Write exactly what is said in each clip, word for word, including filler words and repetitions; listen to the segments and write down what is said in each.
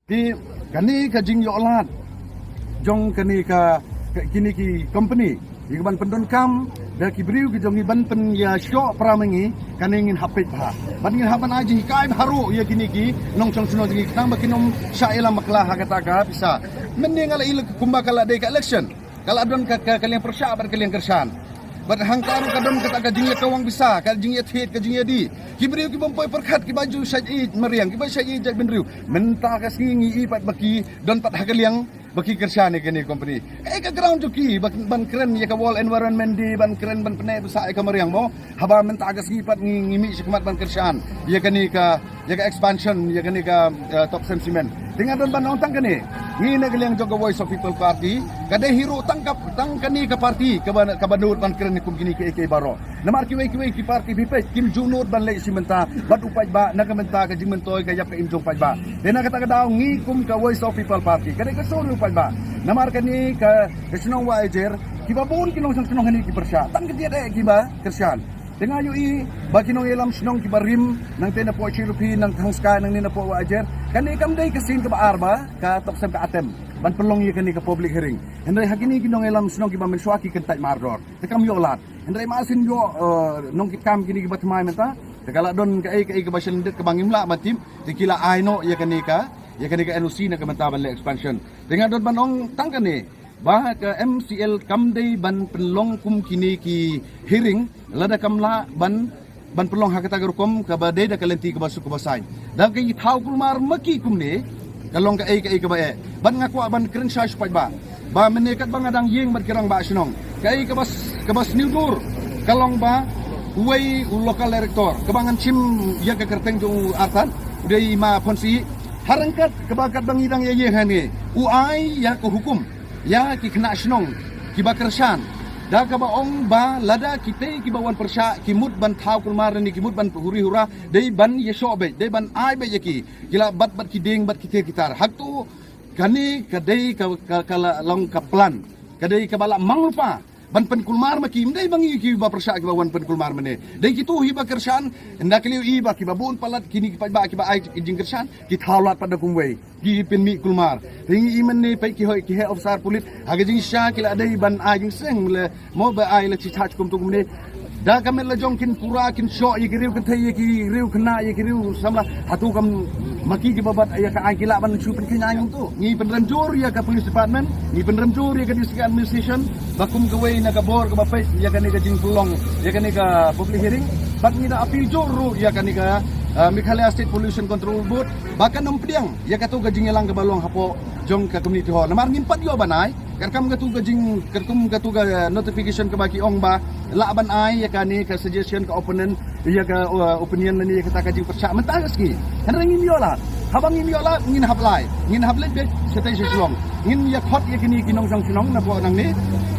Ki, kane ka jingïoh lad jong kane ka, ka kine ki company ïa ka ban pyndonkam da ki briew ki jong ngi ban pynïashoh para ma ngi, kane ngin hap peit bha. Bad ngin hap ban ai jinghikai bha ruh ïa kine ki nongshong shnong jong ngi khnang ba kin ym shah ïalam bakla ha kata ka pisa. Mynne nga la i kumba ka la dei ka election, ka la don ka, ka, ka liang pyrshah bad ka liang kyrshan. Bad hangta ruh ka don kata ka jingïakawang pisa, ka jingïathied, ka jingïadih. Ki briew ki bym poi pyrkhat, ki ba ju shait ïeit mariang, ki ba shait ïeit jaitbynriew. Mynta ka sngi ngi i pat ba ki don pat ha ka liang ba ki kyrshan ïa kane company. Kaei ka ground jong ki ba, ban kren ïa ka World Environment Day, ban kren ban pyneh pisa ïa ka mariang mo. Haba mynta ka sngi pat ngi, ngi mih shakhmat ban kyrshan ïa kane ka, ïa ka expansion ïa kane ka, eh, Topsem Cement. Te nga don ban ong tang kane, ngi na ka liang jong ka Voice of People Party, ka dei hi ruh tang ka, tang kane ka party kaba, kaba nud ban kren kum kine kiei kiei baroh. Namar kiwei kiwei ki party phi peit kim ju nud ban leit shi bynta bad u paidbah na ka bynta ka jingmyntoi ka ïap ka im jong u paidbah. Te na kata ka daw ngi kum ka Voice of People Party ka dei ka sur u paidbah. Namar kane ka, ka shnong Wahiajer, kiba bun ki nongshong shnong hangne ki pyrshah, tang ka jingeh kiba kyrshan. Te nga ïohi ba ki nongïalam shnong kiba rim, nangtei napoh Shilluphi, nang Thangskai, nangne napoh Wahiajer, kane kam dei ka sien kaba ar ba ka Topsem ka attempt ban pynlong ïa kane ka public hearing. Hynrei ha kine ki nongïalam shnong kiba mynshuwa ki kyntait mardor, te kam ïoh lad. Hynrei ma sien ïoh, eh, nongkitkam kine kiba thymmai mynta, te ka la don kaei kaei kaba shlendit kaba ngim lah ban tip, te ki la ai noh ïa kane ka, ïa kane ka N O C na ka bynta ban leh expansion. Te nga don ban ong tang kane, ba ka M C L kam dei ban pynlong kum kine ki hearing lada kam lah ban, ban pynlong ha kata ka rukom kaba dei da ka lynti kaba suk kaba saiñ. Da ki thaw kulmar ma ki kumne, ka long kaei kaei kaba eh. Bad nga kwah ban kren shai sha u paidbah ba mynne katba nga dang ïeng bad ki rangbah shnong, kaei kaba s-, kaba sniew dur ka long ba uwei u local director kaba ngan shim ïa ka kyrteng jong u artat, u dei ma Phonsih. Ha ryngkat kaba katba ngi dang ïa ïeng hangne, u ai ïa ka hukum ïa ki khynnah shnong kiba kyrshan, da kaba ong ba lada kitei kiba wan pyrshah ki mut ban thaw kulmar ne ki mut ban huri hura, dei ban ïashoh beit, dei ban ai beit ïa ki, ki la bat bad ki dieng bad ki tiar ki tar. Hato kane ka dei ka, ka, ka la long ka plan, ka dei kaba la mang lypa ban pynkulmar ma ki? Ym dei ba ngi kiba pyrshah kiba wan pynkulmar mynne, dei kito hi ba kyrshan. Ynda ki la ïohi ba kiba bun palat kine ki paidbah kiba ai jingkyrshan ki thaw lad pat da kumwei, ki pynmih kulmar. Te ngi i mynne peit ki hoi ki heh officer pulit ha ka jingshisha ki la dei ban ai jingseng le mo ba ai la shi charge kumto kumne. Da ka met la jong kin pura kin shoh ïa ki riew kynthei, ïa ki riew khynnah, ïa ki riew samla. Hato kam ma ki kiba bat ïa ka aiñ ki lah ban shu pynkheiñ aiñ kumto? Ngi pynrem jur ïa ka police department, ngi pynrem jur ïa ka district administration ba kum kawei na ka bor kaba peit ïa kane ka jingpynlong ïa kane ka public hearing. Bad ngi da appeal jur ruh ïa kane ka, eh, Meghalaya State Pollution Control Board ba kan ym pdiang ïa kato ka jingïalang kaba long hapoh jong ka community hall. Namar ngim pat ïoh ban ai, katkam kato ka jing, katkum kato ka notification kaba ki ong ba lah ban ai ïa kane ka suggestion ka opponent, ïa ka, uh, opinion lane ïa kata ka jingpyrshah mynta ka sngi. Hynrei ngim ïoh lad. Haba ngim ïoh lad ngin hap lai, ngin hap leit beit shatei sha Shillong, ngin ïa khot ïa kine ki nongshong shnong napoh nangne.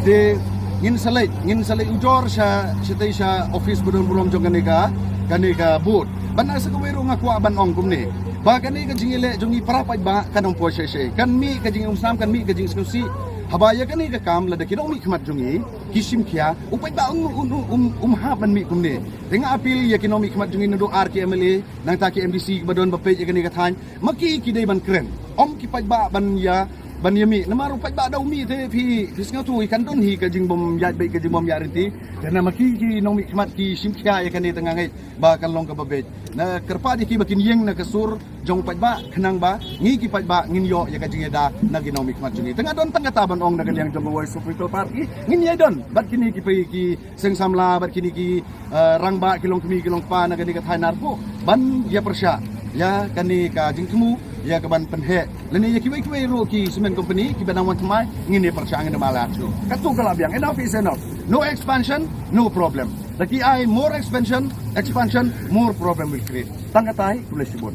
Te ngin sa leit, ngin sa leit ujor sha, shatei sha office ba don burom jong kane ka, kane ka board. Bad na sa kawei ruh nga kwah ban ong kumne ba kane ka jingïaleh jong ngi para paidbah kan ym poi shai shai, kan mih ka jingumsam, kan mih ka jingsngewsih. Haba ïa kane ka kam lada ki nongmihkhmat jong ngi ki shim khia, u paidbah um, um, um, um, um hap ban mih kumne. Te nga appeal ïa ki nongmihkhmat jong ngi naduh ar ki M L A, nangta ki M D C kiba don ba peit ïa kane ka thaiñ, ma ki ki dei ban kren, ym ki paidbah ban ïa, ban ïa mih. Namar u paidbah da u mih te phi, phi sngewthuh hi kan don hi ka jingbym ïaid beit, ka jingbym ïaid ryntih. Te na ma ki ki nongmihkhmat ki shim khia ïa kane, te nga ngeit ba kan long kaba beit. Na kyrpad ïa ki ba kin ïeng na ka sur jong u paidbah khnang ba ngi ki paidbah ngin ïoh ïa ka jingïada na ki nongmihkhmat jong ngi. Te nga don tang kata ban ong na ka liang jong ka Voice of People Party, ngin ïai don bad kine ki pa ki seng samla bad kine ki, eh, rangbah, ki longkmie ki longkpa na kane ka thaiñ Narpuh ban ïa pyrshah ïa kane ka jingthmu ïa ka ban pynheh lane ïa kiwei kiwei ruh ki cement company kiba dang wan thymmai, ngin ïa pyrshah, ngin ïa mala shuh. Kato ka la biang, enough is enough. No expansion, no problem. Lada ki ai more expansion, expansion, more problem will create. Tang katai, khublei shibun.